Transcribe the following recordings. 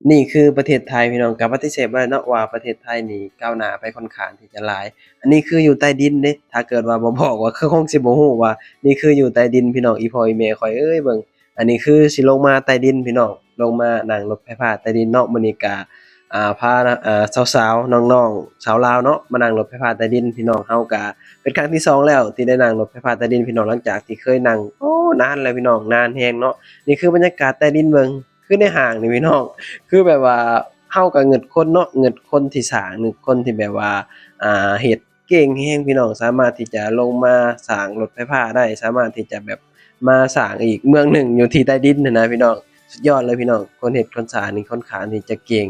ນີ້ຄືປະເທດໄທພີ່ນ້ອງ, ກໍປະຕິເສດບໍ່ໄດ້ເນາະວ່າປະເທດໄທນີ້ກ້າວໜ້າໄປຄ່ອນຂ້າງທີ່ຈະຫຼາຍ. ອັນນີ້ຄືຢູ່ໃຕ້ດິນເດ້, ຖ້າເກີດວ່າບໍ່ບອກວ່າຄືຄົງຊິບໍ່ຮູ້ວ່ານີ້ຄືຢູ່ໃຕ້ດິນພີ່ນ້ອງ. ອີ່ພໍ່ອີ່ແມ່ຂ້ອຍເອີຍ ເບິ່ງ, ອັນນີ້ຄືຊິລົງມາໃຕ້ດິນພີ່ນ້ອງ, ລົງມານັ່ງລົດໄຟຟ້າໃຕ້ດິນເນາະ. ມື້ນີ້ກະ ອ່າ ພາ ອ່າ ສາວໆ ນ້ອງໆ ຊາວລາວເນາະ ມານັ່ງລົດໄຟຟ້າໃຕ້ດິນພີ່ນ້ອງ. ເຮົາກະເປັນຄັ້ງທີສອງແລ້ວທີ່ໄດ້ນັ່ງລົດໄຟຟ້າໃຕ້ດິນພີ່ນ້ອງ, ຫຼັງຈາກທີ່ເຄີຍນັ່ງ ໂອ້ ນານແລ້ວພີ່ນ້ອງ, ນານແຮງເນາະ. ນີ້ຄືບັນຍາກາດໃຕ້ດິນເບິ່ງ ຄືໃນຫ້າງນີ້ພີ່ນ້ອງ, ຄືແບບວ່າເຮົາກໍງຶດຄົນເນາະ, ງຶດຄົນທີ່ສ້າງ, ງຶດຄົນທີ່ແບບວ່າ ອ່າ ເຮັດເກັ່ງແຮງພີ່ນ້ອງ, ສາມາດທີ່ຈະລົງມາສ້າງລົດໄຟຟ້າໄດ້, ສາມາດທີ່ຈະແບບມາສ້າງອີກເມືອງໜຶ່ງຢູ່ທີ່ໃຕ້ດິນຫັ້ນນະພີ່ນ້ອງ. ສຸດຍອດເລີຍພີ່ນ້ອງ, ຄົນເຮັດຄົນສ້າງນີ້ຄ່ອນຂ້າງທີ່ຈະເກັ່ງ.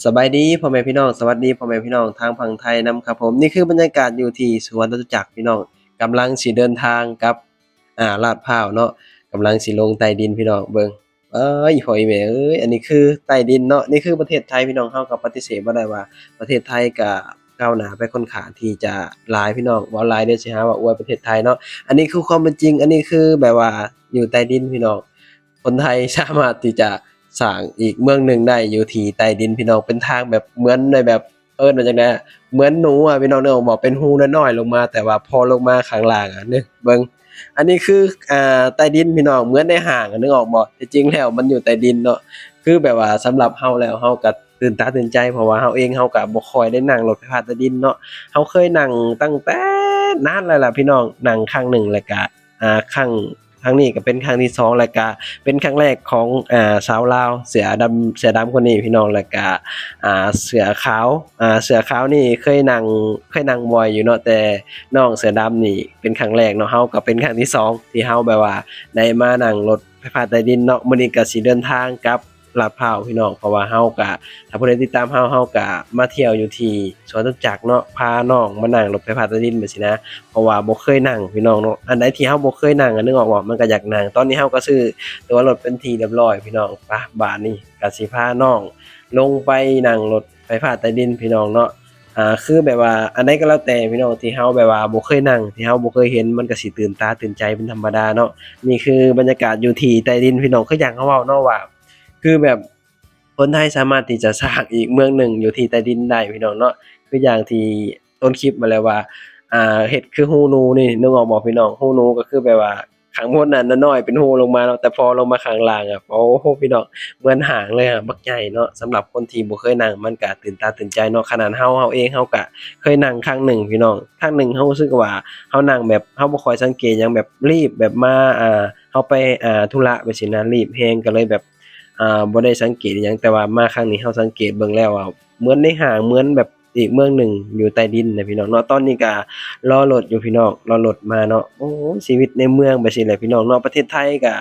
ສະບາຍດີພໍ່ແມ່ພີ່ນ້ອງ, ສະຫວັດດີພໍ່ແມ່ພີ່ນ້ອງທາງຝັ່ງໄທນຳຄັບຜົມ. ນີ້ຄືບັນຍາກາດຢູ່ທີ່ສວນຈະຕຸຈັກພີ່ນ້ອງ, ກຳລັງຊິເດີນທາງກັບ ອ່າ ລາດພ້າວເນາະ, ກຳລັງຊິລົງໃຕ້ດິນພີ່ນ້ອງ. ເບິ່ງ ເອີຍ ພໍ່ອີ່ແມ່ເອີຍ, ອັນນີ້ຄືໃຕ້ດິນເນາະ, ນີ້ຄືປະເທດໄທພີ່ນ້ອງ. ເຮົາກໍປະຕິເສດບໍ່ໄດ້ວ່າປະເທດໄທກໍກ້າວໜ້າໄປຄ່ອນຂ້າງທີ່ຈະຫຼາຍພີ່ນ້ອງ, ເວົ້າຫຼາຍເດີຊິຫາວ່າອວຍປະເທດໄທເນາະ. ອັນນີ້ຄືຄວາມເປັນຈິງ, ອັນນີ້ຄືແບບວ່າຢູ່ໃຕ້ດິນພີ່ນ້ອງ. ຄົນໄທສາມາດທີ່ຈະສ້າງອີກເມືອງໜຶ່ງໄດ້ຢູ່ທີ່ໃຕ້ດິນພີ່ນ້ອງ, ເປັນທາງແບບເໝືອນໃນແບບ ເອີ້ນວ່າຈັ່ງໃດ ເໝືອນໜູອະພີ່ນ້ອງ, ນຶກອອກບໍ່? ເປັນຮູນ້ອຍໆລົງມາ, ແຕ່ວ່າພໍລົງມາຂ້າງລ່າງອະ ເບິ່ງ, ອັນນີ້ຄື ອ່າ ໃຕ້ດິນພີ່ນ້ອງ, ເໝືອນໃນຫ້າງອະ ນຶກອອກບໍ່? ແຕ່ຈິງແລ້ວມັນຢູ່ໃຕ້ດິນເນາະ. ຄືແບບວ່າສຳລັບເຮົາແລ້ວ ເຮົາກໍຕື່ນຕາຕື່ນໃຈ, ເພາະວ່າເຮົາເອງ ເຮົາກໍບໍ່ຄ່ອຍໄດ້ນັ່ງລົດໄຟຟ້າໃຕ້ດິນເນາະ. ເຮົາເຄີຍນັ່ງຕັ້ງແຕ່ນານແລ້ວລະພີ່ນ້ອງ, ນັ່ງຄັ້ງໜຶ່ງ ແລ້ວກະ ອ່າ ຄັ້ງ ຄັ້ງນີ້ກໍເປັນຄັ້ງທີສອງ ແລ້ວກະເປັນຄັ້ງແລກຂອງ ອ່າ ຊາວລາວເສື້ອດຳ ເສື້ອດຳຄົນນີ້ພີ່ນ້ອງ. ແລ້ວກະ ອ່າ ເສື້ອຂາວ ອ່າ ເສື້ອຂາວນີ້ເຄີຍນັ່ງ ເຄີຍນັ່ງບ່ອຍຢູ່ເນາະ, ແຕ່ນ້ອງເສື້ອດຳນີ້ເປັນຄັ້ງແລກເນາະ. ເຮົາກໍເປັນຄັ້ງທີສອງທີ່ເຮົາແບບວ່າໄດ້ມານັ່ງລົດໄຟຟ້າໃຕ້ດິນເນາະ. ມື້ນີ້ກໍຊິເດີນທາງກັບ ລາດພ້າວພີ່ນ້ອງ, ເພາະວ່າເຮົາກະ ຖ້າຜູ້ໃດຕິດຕາມເຮົາ ເຮົາກະມາທ່ຽວຢູ່ທີ່ສວນຈະຕຸຈັກເນາະ, ພານ້ອງມານັ່ງລົດໄຟຟ້າໃຕ້ດິນແບບຊີ້ນະ, ເພາະວ່າບໍ່ເຄີຍນັ່ງພີ່ນ້ອງເນາະ. ອັນໃດທີ່ເຮົາບໍ່ເຄີຍນັ່ງ ອະ ນຶກອອກບໍ່? ມັນກະຢາກນັ່ງ. ຕອນນີ້ເຮົາກະຊື້ຕົ໋ວລົດເປັນທີ່ຮຽບຮ້ອຍພີ່ນ້ອງ. ປະ ບາດນີ້ກະຊິພານ້ອງລົງໄປນັ່ງລົດໄຟຟ້າໃຕ້ດິນພີ່ນ້ອງເນາະ. ອ່າ ຄືແບບວ່າອັນໃດກໍແລ້ວແຕ່ພີ່ນ້ອງ ທີ່ເຮົາແບບວ່າບໍ່ເຄີຍນັ່ງ ທີ່ເຮົາບໍ່ເຄີຍເຫັນ ມັນກະຊິຕື່ນຕາຕື່ນໃຈເປັນທຳມະດາເນາະ. ນີ້ຄືບັນຍາກາດຢູ່ທີ່ໃຕ້ດິນພີ່ນ້ອງ, ຄືຢ່າງເຮົາເວົ້າເນາະວ່າ ຄືແບບຄົນໄທສາມາດທີ່ຈະສ້າງອີກເມືອງໜຶ່ງຢູ່ທີ່ໃຕ້ດິນໄດ້ພີ່ນ້ອງເນາະ. ຄືຢ່າງທີ່ຕົ້ນຄລິບມາແລ້ວວ່າ ອ່າ ເຮັດຄືຮູໜູນີ້ ນຶກອອກບໍ່ພີ່ນ້ອງ? ຮູໜູກໍຄືແບບວ່າຂ້າງບົນນັ້ນນ້ອຍໆເປັນຮູລົງມາເນາະ, ແຕ່ພໍລົງມາຂ້າງລ່າງອະ ໂອ້ໂຫ ພີ່ນ້ອງ ເໝືອນຫ້າງເລີຍອະ, ບັກໃຫຍ່ເນາະ. ສຳລັບຄົນທີ່ບໍ່ເຄີຍນັ່ງ ມັນກະຕື່ນຕາຕື່ນໃຈເນາະ. ຂະໜາດເຮົາ ເຮົາເອງ ເຮົາກະເຄີຍນັ່ງຄັ້ງໜຶ່ງພີ່ນ້ອງ, ຄັ້ງໜຶ່ງເຮົາຮູ້ສຶກວ່າເຮົານັ່ງແບບ ເຮົາບໍ່ຄ່ອຍສັງເກດຫຍັງ, ແບບລີບ ແບບມາ ອ່າ ເຮົາໄປ ອ່າ ທຸລະແບບຊີ້ນະ, ລີບແຮງ ກໍເລີຍແບບ ອ່າ ບໍ່ໄດ້ສັງເກດຫຍັງ. ແຕ່ວ່າມາຄັ້ງນີ້ເຮົາສັງເກດເບິ່ງແລ້ວວ່າ ເໝືອນໃນຫ້າງ ເໝືອນແບບອີກເມືອງໜຶ່ງຢູ່ໃຕ້ດິນນະພີ່ນ້ອງເນາະ. ຕອນນີ້ກະລໍລົດຢູ່ພີ່ນ້ອງ, ລໍລົດມາເນາະ. ໂອ້ ຊີວິດໃນເມືອງແບບຊີ້ແຫຼະພີ່ນ້ອງເນາະ. ປະເທດໄທກະ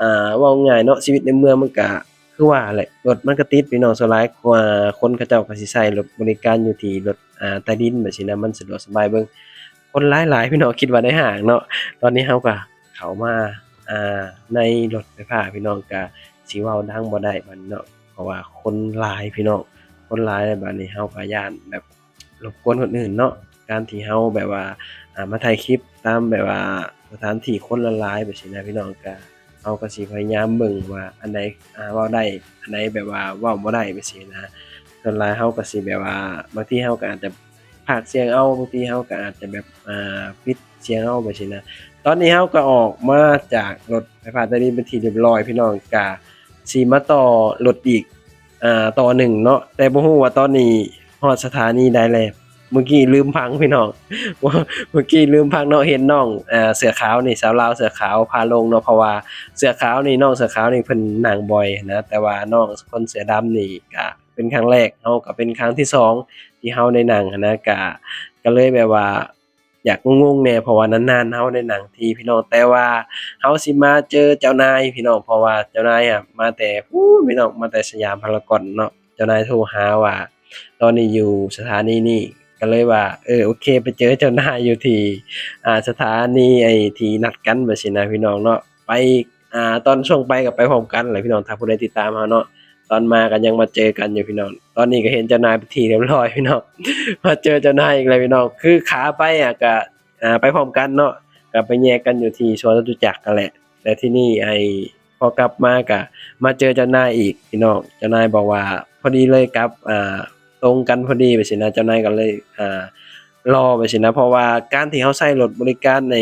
ອ່າ ເວົ້າງ່າຍເນາະ, ຊີວິດໃນເມືອງມັນກະຄືວ່າແຫຼະ, ລົດມັນກະຕິດພີ່ນ້ອງ. ສ່ວນຫຼາຍ ອ່າ ຄົນເຂົາເຈົ້າກະຊິໃຊ້ລົດບໍລິການຢູ່ທີ່ລົດ ອ່າ ໃຕ້ດິນແບບຊີ້ນະ, ມັນສະດວກສະບາຍ. ເບິ່ງ ຄົນຫຼາຍໆ ພີ່ນ້ອງ, ຄິດວ່າໃນຫ້າງເນາະ. ຕອນນີ້ເຮົາກະເຂົ້າມາ ອ່າ ໃນລົດໄຟຟ້າພີ່ນ້ອງ, ກະຊິເວົ້າດັງບໍ່ໄດ້ບັດນີ້ເນາະ ເພາະວ່າຄົນຫຼາຍພີ່ນ້ອງ, ຄົນຫຼາຍ. ແລ້ວບາດນີ້ເຮົາກະຢ້ານແບບລົບກວນຄົນອື່ນເນາະ, ການທີ່ເຮົາແບບວ່າ ອ່າ ມາຖ່າຍຄລິບຕາມແບບວ່າສະຖານທີ່ຄົນຫຼາຍໆແບບຊີ້ນະພີ່ນ້ອງ. ກະ ເຮົາກໍຊິພະຍາຍາມເບິ່ງວ່າອັນໃດ ອ່າ ເວົ້າໄດ້, ອັນໃດແບບວ່າເວົ້າບໍ່ໄດ້ແບບຊີ້ນະ. ສ່ວນຫຼາຍເຮົາກໍຊິແບບວ່າ ບາງທີເຮົາກໍອາດຈະພາກສຽງເອົາ, ບາງທີເຮົາກໍອາດຈະແບບ ອ່າ ປິດສຽງເອົາແບບຊີ້ນະ. ຕອນນີ້ເຮົາກໍອອກມາຈາກລົດໄຟຟ້າໃຕ້ດິນເປັນທີ່ຮຽບຮ້ອຍພີ່ນ້ອງ, ກະຊິມາຕໍ່ລົດອີກ ອ່າ ຕໍ່ໜຶ່ງເນາະ, ແຕ່ບໍ່ຮູ້ວ່າຕອນນີ້ຮອດສະຖານີໃດແລ້ວ. ມື້ກີ້ລືມຟັງພີ່ນ້ອງ, ມື້ກີ້ລືມຟັງເນາະ, ເຫັນນ້ອງ ອ່າ ເສື້ອຂາວນີ້ ສາວລາວເສື້ອຂາວພາລົງເນາະ, ເພາະວ່າເສື້ອຂາວນີ້ ນ້ອງເສື້ອຂາວນີ້ເພິ່ນນັ່ງບ່ອຍນະ, ແຕ່ວ່ານ້ອງຄົນເສື້ອດຳນີ້ກະເປັນຄັ້ງແລກ, ເຮົາກະເປັນຄັ້ງທີສອງທີ່ເຮົາໄດ້ນັ່ງຫັ້ນນະ, ກະ ກະເລີຍແບບວ່າ ຢາກງົງໆແດ່ ເພາະວ່ານານໆເຮົາໄດ້ນັ່ງທີ່ພີ່ນ້ອງ. ແຕ່ວ່າເຮົາຊິມາເຈີເຈົ້ານາຍພີ່ນ້ອງ, ເພາະວ່າເຈົ້ານາຍອະມາແຕ່ພຸ້ນພີ່ນ້ອງ, ມາແຕ່ສະຫຍາມພາລາກອນເນາະ. ເຈົ້ານາຍໂທຫາວ່າຕອນນີ້ຢູ່ສະຖານີນີ້ ກໍເລີຍວ່າ ເອີ ໂອເຄ ໄປເຈີເຈົ້ານາຍຢູ່ທີ່ ອ່າ ສະຖານີ ໄອ້ທີ່ນັດກັນ ແບບຊີ້ນະ ພີ່ນ້ອງເນາະ. ໄປ ອ່າ ຕອນຊ່ວງໄປກໍໄປພ້ອມກັນແຫຼະ ພີ່ນ້ອງ. ຖ້າຜູ້ໃດຕິດຕາມເຮົາເນາະ ຕອນມາກໍຍັງມາເຈີກັນຢູ່ ພີ່ນ້ອງ. ຕອນນີ້ກໍເຫັນເຈົ້ານາຍເປັນທີ່ຮຽບຮ້ອຍ ພີ່ນ້ອງ. ມາເຈີເຈົ້ານາຍອີກແລ້ວ ພີ່ນ້ອງ. ຄືຂາໄປອະ ກໍ ອ່າ ໄປພ້ອມກັນເນາະ ກໍໄປແຍກກັນຢູ່ທີ່ສວນຈະຕຸຈັກຫັ້ນແຫຼະ. ແລ້ວທີນີ້ ໄອ້ ພໍກັບມາກະມາເຈີເຈົ້ານາຍອີກ ພີ່ນ້ອງ. ເຈົ້ານາຍບອກວ່າພໍດີເລີຍກັບ ອ່າ ຕົງກັນພໍດີ ແບບຊີ້ນະ. ເຈົ້ານາຍກໍເລີຍ ອ່າ ລໍ ແບບຊີ້ນະ. ເພາະວ່າການທີ່ເຮົາໃຊ້ລົດບໍລິການໃນ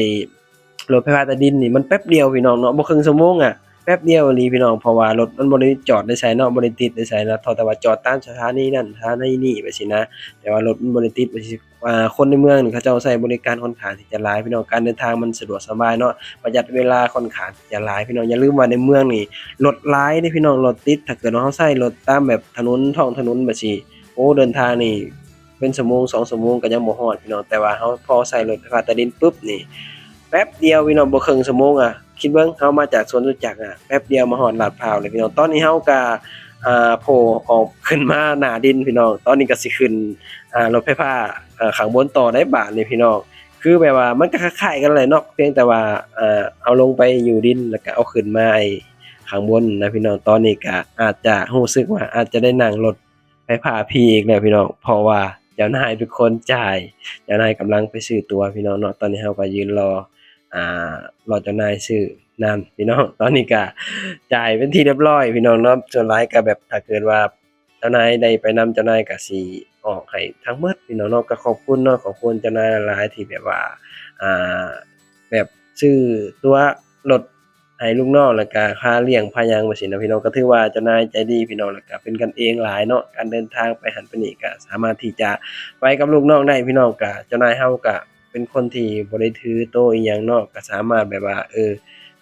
ລົດໄຟຟ້າໃຕ້ດິນນີ້ ມັນແປັບດຽວ ພີ່ນ້ອງເນາະ, ບໍ່ເຄິ່ງຊົ່ວໂມງອະ ແປັບດຽວອີ່ຫຼີ ພີ່ນ້ອງ. ເພາະວ່າລົດມັນບໍ່ໄດ້ຈອດໄດ້ໃສເນາະ, ບໍ່ໄດ້ຕິດໄດ້ໃສນະ, ເທົ່າແຕ່ວ່າຈອດຕາມສະຖານີນັ້ນສະຖານີນີ້ ແບບຊີ້ນະ. ແຕ່ວ່າລົດມັນບໍ່ໄດ້ຕິດ ແບບຊີ້ ອ່າ ຄົນໃນເມືອງນີ້ເຂົາເຈົ້າໃຊ້ບໍລິການຂ້ອນຂ້າງທີ່ຈະຫຼາຍ ພີ່ນ້ອງ. ການເດີນທາງມັນສະດວກສະບາຍເນາະ, ປະຢັດເວລາຂ້ອນຂ້າງທີ່ຈະຫຼາຍ ພີ່ນ້ອງ. ຢ່າລືມວ່າໃນເມືອງນີ້ລົດຫຼາຍເດ້ ພີ່ນ້ອງ, ລົດຕິດ. ຖ້າເກີດວ່າເຮົາໃຊ້ລົດຕາມແບບຖະໜົນທ້ອງຖະໜົນແບບຊີ້ ໂອ້ ເດີນທາງນີ້ເປັນຊົ່ວໂມງສອງຊົ່ວໂມງກໍຍັງບໍ່ຮອດ ພີ່ນ້ອງ. ແຕ່ວ່າເຮົາພໍໃຊ້ລົດໄຟຟ້າໃຕ້ດິນປຶບນີ້ ແປັບດຽວ ພີ່ນ້ອງ, ບໍ່ເຄິ່ງຊົ່ວໂມງອະ. ຄິດເບິ່ງ ເຮົາມາຈາກສວນຈະຕຸຈັກອະ ແປັບດຽວມາຮອດລາດພ້າວເລີຍ ພີ່ນ້ອງ. ຕອນນີ້ເຮົາກະ ອ່າ ໂຜອອກຂຶ້ນມາໜ້າດິນ ພີ່ນ້ອງ. ຕອນນີ້ກະຊິຂຶ້ນ ອ່າ ລົດໄຟຟ້າ ອ່າ ຂ້າງບົນຕໍ່ໄດ໋ບາດນີ້ ພີ່ນ້ອງ. ຄືແບບວ່າມັນກະຄ້າຍໆກັນແຫຼະເນາະ, ພຽງແຕ່ວ່າ ອ່າ ເອົາລົງໄປຢູ່ດິນ ແລ້ວກະເອົາຂຶ້ນມາ ໄອ້ ຂ້າງບົນນະ ພີ່ນ້ອງ. ຕອນນີ້ກະອາດຈະຮູ້ສຶກວ່າອາດຈະໄດ້ນັ່ງລົດ ໄຟຟ້າຟຣີອີກແລ້ວ ພີ່ນ້ອງ, ເພາະວ່າເຈົ້ານາຍເປັນຄົນຈ່າຍ. ເຈົ້ານາຍກຳລັງໄປຊື້ຕົ໋ວ ພີ່ນ້ອງເນາະ. ຕອນນີ້ເຮົາກໍຢືນລໍ ອ່າ ລໍເຈົ້ານາຍຊື້ນ້ຳ ພີ່ນ້ອງ. ຕອນນີ້ກໍຈ່າຍເປັນທີ່ຮຽບຮ້ອຍ ພີ່ນ້ອງເນາະ. ສ່ວນຫຼາຍກໍແບບ ຖ້າເກີດວ່າເຈົ້ານາຍໄດ້ໄປນຳ ເຈົ້ານາຍກໍຊິອອກໃຫ້ທັງໝົດ ພີ່ນ້ອງເນາະ. ກໍຂອບຄຸນເນາະ, ຂອບຄຸນເຈົ້ານາຍຫຼາຍໆ ທີ່ແບບວ່າ ອ່າ ແບບຊື້ຕົ໋ວລົດ ໃຫ້ລູກນ້ອງ ແລ້ວກະພາລ້ຽງພາຫຍັງ ແບບຊີ້ນະ ພີ່ນ້ອງ. ກໍຖືວ່າເຈົ້ານາຍໃຈດີ ພີ່ນ້ອງ, ແລ້ວກະເປັນກັນເອງຫຼາຍເນາະ. ການເດີນທາງໄປຫັ້ນໄປນີ້ ກໍສາມາດທີ່ຈະໄປກັບລູກນ້ອງໄດ້ ພີ່ນ້ອງ. ກະເຈົ້ານາຍເຮົາກະເປັນຄົນທີ່ບໍ່ໄດ້ຖືໂຕອີ່ຫຍັງເນາະ, ກໍສາມາດແບບວ່າ ເອີ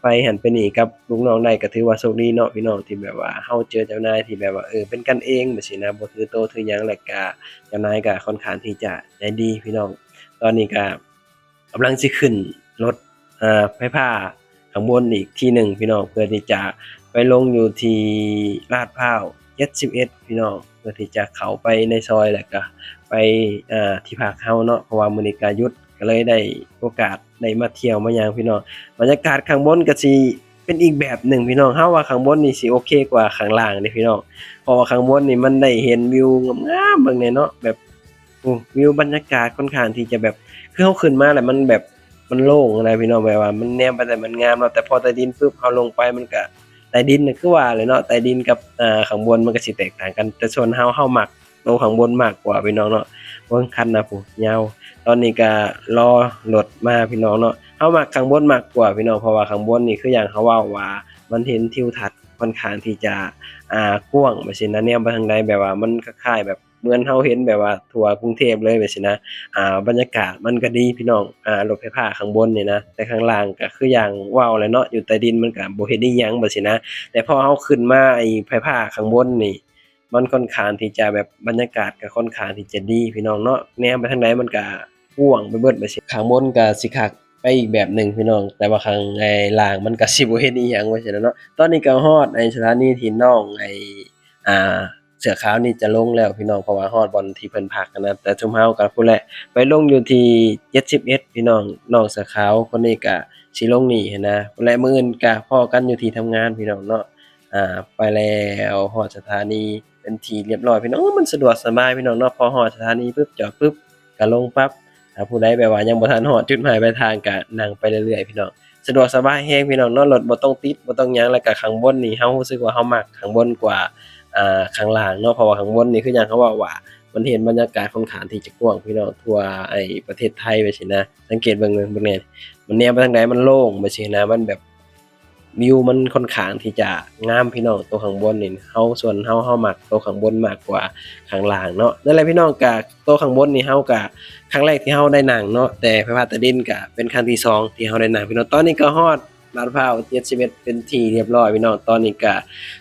ໄປຫັ້ນໄປນີ້ກັບລູກນ້ອງໄດ້. ກໍຖືວ່າໂຊກດີເນາະ ພີ່ນ້ອງ, ທີ່ແບບວ່າເຮົາເຈີເຈົ້ານາຍທີ່ແບບວ່າ ເອີ ເປັນກັນເອງ ແບບຊີ້ນະ, ບໍ່ຖືໂຕຖືຫຍັງ. ແລ້ວກະເຈົ້ານາຍກະຄ່ອນຂ້າງທີ່ຈະໃຈດີ ພີ່ນ້ອງ. ຕອນນີ້ກະ ກຳລັງຊິຂຶ້ນລົດ ເອີ ໄຟຟ້າຂ້າງບົນອີກທີໜຶ່ງ ພີ່ນ້ອງ, ເພື່ອທີ່ຈະໄປລົງຢູ່ທີ່ລາດພ້າວເຈັດສິບເອັດ ພີ່ນ້ອງ, ເພື່ອທີ່ຈະເຂົ້າໄປໃນຊອຍ ແລ້ວກະໄປ ເອີ ທີ່ພັກເຮົາເນາະ. ເພາະວ່າມື້ນີ້ກະຢຸດ ກະເລີຍໄດ້ໂອກາດໄດ້ມາທ່ຽວມາຫຍັງ ພີ່ນ້ອງ. ບັນຍາກາດຂ້າງບົນກະຊິເປັນອີກແບບໜຶ່ງ ພີ່ນ້ອງ. ເຮົາວ່າຂ້າງບົນນີ້ຊິໂອເຄກວ່າຂ້າງລ່າງເດ້ ພີ່ນ້ອງ, ເພາະວ່າຂ້າງບົນນີ້ມັນໄດ້ເຫັນວິວງາມໆ ເບິ່ງແດ່ເນາະ, ແບບ ໂອ້ ວິວບັນຍາກາດຄ່ອນຂ້າງທີ່ຈະແບບ ຄືເຮົາຂຶ້ນມາແລ້ວມັນແບບ ມັນໂລ່ງນະ ພີ່ນ້ອງ, ແບບວ່າມັນແນມໄປແຕ່ມັນງາມເນາະ. ແຕ່ພໍໃຕ້ດິນປຶບ ເຮົາລົງໄປ ມັນກະ ໃຕ້ດິນນະ ຄືວ່າແຫຼະເນາະ, ໃຕ້ດິນກັບ ເອີ ຂ້າງບົນມັນກະຊິແຕກຕ່າງກັນ. ແຕ່ສ່ວນເຮົາ ເຮົາມັກໂຕຂ້າງບົນມາກກວ່າ ພີ່ນ້ອງເນາະ. ເບິ່ງຄັນນະ ຜູ້ຍາວ. ຕອນນີ້ກະລໍລົດມາ ພີ່ນ້ອງເນາະ. ເຮົາມັກຂ້າງບົນມາກກວ່າ ພີ່ນ້ອງ, ເພາະວ່າຂ້າງບົນນີ້ ຄືຢ່າງເຮົາເວົ້າວ່າ ມັນເຫັນທິວທັດຄ່ອນຂ້າງທີ່ຈະ ອ່າ ກວ້າງ ແບບຊີ້ນະ, ແນມໄປທາງໃດ ແບບວ່າມັນຄ້າຍໆແບບ ເໝືອນເຮົາເຫັນແບບວ່າທົ່ວກຸງເທບເລີຍ ແບບຊີ້ນະ. ອ່າ ບັນຍາກາດມັນກໍດີ ພີ່ນ້ອງ, ອ່າ ລົດໄຟຟ້າຂ້າງບົນນີ້ນະ, ແຕ່ຂ້າງລ່າງກໍຄືຢ່າງເວົ້າແຫຼະເນາະ, ຢູ່ໃຕ້ດິນມັນກໍບໍ່ເຫັນອີ່ຫຍັງ ແບບຊີ້ນະ. ແຕ່ພໍເຮົາຂຶ້ນມາໄອ້ໄຟຟ້າຂ້າງບົນນີ້ ມັນຄ່ອນຂ້າງທີ່ຈະແບບ ບັນຍາກາດກໍຄ່ອນຂ້າງທີ່ຈະດີ ພີ່ນ້ອງເນາະ, ແນມໄປທາງໃດມັນກໍກວ້າງໄປເບິດ ແບບຊີ້. ຂ້າງບົນກໍຊິຄັກໄປອີກແບບໜຶ່ງ ພີ່ນ້ອງ, ແຕ່ວ່າຂ້າງ ໄອ້ ລ່າງມັນກໍຊິບໍ່ເຫັນອີ່ຫຍັງ ແບບຊີ້ນະເນາະ. ຕອນນີ້ກໍຮອດໄອ້ສະຖານີທີ່ນ້ອງ ໄອ້ ອ່າ ເສື້ອຂາວນີ້ຈະລົງແລ້ວ ພີ່ນ້ອງ, ເພາະວ່າຮອດບ່ອນທີ່ເພິ່ນພັກຫັ້ນນະ. ແຕ່ຊຸມເຮົາກໍພຸ້ນແຫຼະ ໄປລົງຢູ່ທີ່ເຈັດສິບເອັດ ພີ່ນ້ອງ, ນ້ອງເສື້ອຂາວຄົນນີ້ກໍຊິລົງນີ້ຫັ້ນນະ. ແລະ ມື້ອື່ນກໍພໍ້ກັນຢູ່ທີ່ທຳງານ ພີ່ນ້ອງເນາະ. ອ່າ ໄປແລ້ວ ຮອດສະຖານີເປັນທີ່ຮຽບຮ້ອຍ ພີ່ນ້ອງ. ໂອ້ ມັນສະດວກສະບາຍ ພີ່ນ້ອງເນາະ, ພໍຮອດສະຖານີປຶບ ຈອດປຶບ ກໍລົງປັບ. ຖ້າຜູ້ໃດແບບວ່າຍັງບໍ່ທັນຮອດຈຸດໝາຍປາຍທາງ ກໍນັ່ງໄປເລື້ອຍໆ ພີ່ນ້ອງ, ສະດວກສະບາຍແຮງ ພີ່ນ້ອງເນາະ. ລົດບໍ່ຕ້ອງຕິດ ບໍ່ຕ້ອງຫຍັງ, ແລ້ວກໍຂ້າງບົນນີ້ ເຮົາຮູ້ສຶກວ່າເຮົາມັກຂ້າງບົນກວ່າ ອ່າ ຂ້າງລ່າງເນາະ, ເພາະວ່າຂ້າງບົນນີ້ ຄືຢ່າງເຮົາເວົ້າວ່າ ມັນເຫັນບັນຍາກາດຄ່ອນຂ້າງທີ່ຈະກວ້າງ ພີ່ນ້ອງ, ທົ່ວໄອ້ປະເທດໄທ ແບບຊີ້ນະ. ສັງເກດເບິ່ງ ເບິ່ງແດ່, ມັນແນມໄປທາງໃດມັນໂລ່ງ ແບບຊີ້ນະ, ມັນແບບ ວິວມັນຄ່ອນຂ້າງທີ່ຈະງາມ ພີ່ນ້ອງ. ໂຕຂ້າງບົນນີ້ ເຮົາ ສ່ວນເຮົາ ເຮົາມັກໂຕຂ້າງບົນມາກກວ່າຂ້າງລ່າງເນາະ. ນັ້ນແຫຼະ ພີ່ນ້ອງ, ກະໂຕຂ້າງບົນນີ້ ເຮົາກະ ຄັ້ງແລກທີ່ເຮົາໄດ້ນັ່ງເນາະ, ແຕ່ໄຟຟ້າໃຕ້ດິນກະເປັນຄັ້ງທີສອງທີ່ເຮົາໄດ້ນັ່ງ ພີ່ນ້ອງ. ຕອນນີ້ກໍຮອດລາດພ້າວເຈັດສິບເອັດເປັນທີ່ຮຽບຮ້ອຍ ພີ່ນ້ອງ, ຕອນນີ້ກະ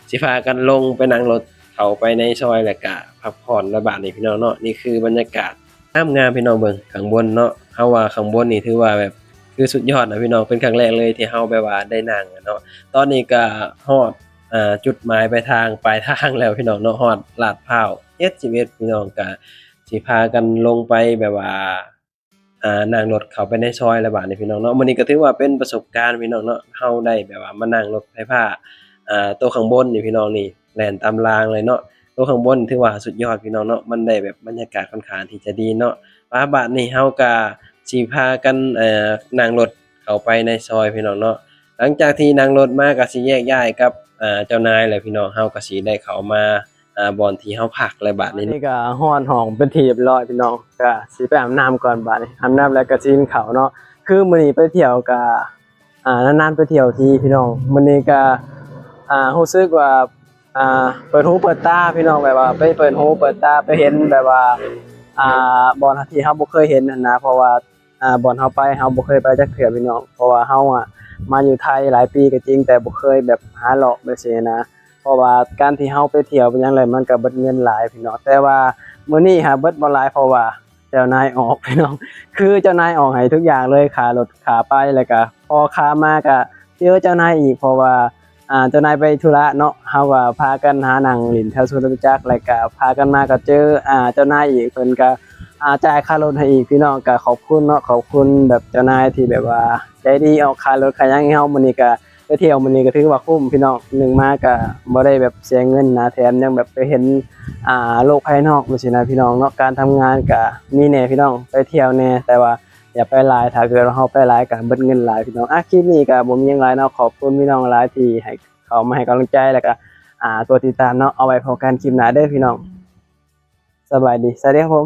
ຊິພາກັນລົງໄປນັ່ງລົດເຂົ້າໄປໃນຊອຍ ແລ້ວກະພັກຜ່ອນລະບາດນີ້ ພີ່ນ້ອງເນາະ. ນີ້ຄືບັນຍາກາດ ງາມໆ ພີ່ນ້ອງ, ເບິ່ງຂ້າງບົນເນາະ, ເຮົາວ່າຂ້າງບົນນີ້ຖືວ່າແບບ ຄືສຸດຍອດນະ ພີ່ນ້ອງ, ເປັນຄັ້ງແລກເລີຍທີ່ເຮົາແບບວ່າໄດ້ນັ່ງເນາະ. ຕອນນີ້ກໍຮອດ ອ່າ ຈຸດໝາຍປາຍທາງ ປາຍທາງແລ້ວ ພີ່ນ້ອງເນາະ, ຮອດລາດພ້າວເຈັດສິບເອັດ ພີ່ນ້ອງ. ກໍ ຊິພາກັນລົງໄປແບບວ່າ ອ່າ ນັ່ງລົດເຂົ້າໄປໃນຊອຍແລ້ວບາດນີ້ພີ່ນ້ອງເນາະ. ມື້ນີ້ກໍຖືວ່າເປັນປະສົບການພີ່ນ້ອງເນາະ, ເຮົາໄດ້ແບບວ່າມານັ່ງລົດໄຟຟ້າ ອ່າ ໂຕຂ້າງບົນນີ້ພີ່ນ້ອງນີ້ ແລ່ນຕາມລາງເລີຍເນາະ. ໂຕຂ້າງບົນຖືວ່າສຸດຍອດພີ່ນ້ອງເນາະ, ມັນໄດ້ແບບບັນຍາກາດຄ່ອນຂ້າງທີ່ຈະດີເນາະ. ປະບາດນີ້ເຮົາກໍຊິພາກັນ ເອີ ນັ່ງລົດເຂົ້າໄປໃນຊອຍພີ່ນ້ອງເນາະ. ຫຼັງຈາກທີ່ນັ່ງລົດມາກໍຊິແຍກຍ້າຍກັບ ເອີ ເຈົ້ານາຍແລ້ວພີ່ນ້ອງ, ເຮົາກໍຊິໄດ້ເຂົ້າມາ ອ່າ ບ່ອນທີ່ເຮົາພັກແລ້ວບາດນີ້. ນີ້ກໍຮອດຫ້ອງເປັນທີ່ຮຽບຮ້ອຍພີ່ນ້ອງ, ກໍຊິໄປອາບນ້ຳກ່ອນບາດນີ້. ອາບນ້ຳແລ້ວກໍຊິກິນເຂົ້າເນາະ. ຄືມື້ນີ້ໄປທ່ຽວກໍ ອ່າ ນານໆໄປທ່ຽວທີພີ່ນ້ອງ. ມື້ນີ້ກໍ ອ່າ ຮູ້ສຶກວ່າ ອ່າ ເປີດຫູເປີດຕາພີ່ນ້ອງ, ແບບວ່າໄປເປີດຫູເປີດຕາ, ໄປເຫັນແບບວ່າ ອ່າ ບ່ອນທີ່ເຮົາບໍ່ເຄີຍເຫັນຫັ້ນນະ. ເພາະວ່າ ອ່າ ບ່ອນເຮົາໄປ ເຮົາບໍ່ເຄີຍໄປຈັກເທື່ອພີ່ນ້ອງ, ເພາະວ່າເຮົາອະມາຢູ່ໄທຫຼາຍປີກໍຈິງ ແຕ່ບໍ່ເຄີຍແບບຫາເລາະແບບຊີ້ນະ. ເພາະວ່າການທີ່ເຮົາໄປທ່ຽວໄປຫຍັງແລ້ວ ມັນກໍເບິດເງິນຫຼາຍພີ່ນ້ອງ. ແຕ່ວ່າມື້ນີ້ຫາເບິດບໍ່ຫຼາຍ ເພາະວ່າເຈົ້ານາຍອອກພີ່ນ້ອງ, ຄືເຈົ້ານາຍອອກໃຫ້ທຸກຢ່າງເລີຍ, ຄ່າລົດ ຄ່າໄປ ແລ້ວກໍພໍຄ່າມາກໍເຈີເຈົ້ານາຍອີກ ເພາະວ່າ ອ່າ ເຈົ້ານາຍໄປທຸລະເນາະ, ເຮົາກໍພາກັນຫານັ່ງຫຼິ້ນແຖວສວນຈະຕຸຈັກ ແລ້ວກໍພາກັນມາກໍເຈີ ອ່າ ເຈົ້ານາຍອີກ, ເພິ່ນກໍ ອ່າ ຈ່າຍຄ່າລົດໃຫ້ອີກພີ່ນ້ອງ. ກໍຂອບຄຸນເນາະ, ຂອບຄຸນແບບເຈົ້ານາຍທີ່ແບບວ່າໃຈດີອອກຄ່າລົດຄ່າຫຍັງໃຫ້ເຮົາ. ມື້ນີ້ກໍໄປທ່ຽວ ມື້ນີ້ກໍຖືວ່າຄຸ້ມພີ່ນ້ອງ, ໜຶ່ງມາກໍບໍ່ໄດ້ແບບເສຍເງິນນະ, ແຖມຍັງແບບໄປເຫັນ ອ່າ ໂລກພາຍນອກແບບຊີ້ນະພີ່ນ້ອງເນາະ. ການທຳງານກໍມີແດ່ພີ່ນ້ອງ, ໄປທ່ຽວແດ່ ແຕ່ວ່າ ຢ່າໄປຫຼາຍ, ຖ້າເກີດວ່າເຮົາໄປຫຼາຍກໍເບິດເງິນຫຼາຍພີ່ນ້ອງ. ອ່ະ ຄລິບນີ້ກໍບໍ່ມີຫຍັງຫຼາຍເນາະ, ຂອບຄຸນພີ່ນ້ອງຫຼາຍທີ່ໃຫ້ເຂົ້າມາໃຫ້ກຳລັງໃຈ ແລ້ວກໍ ອ່າ ກົດຕິດຕາມເນາະ. ເອົາໄວ້ພົບກັນຄລິບໜ້າເດີພີ່ນ້ອງ. ສະບາຍດີ, ສະຫວັດດີຄັບຜົມ.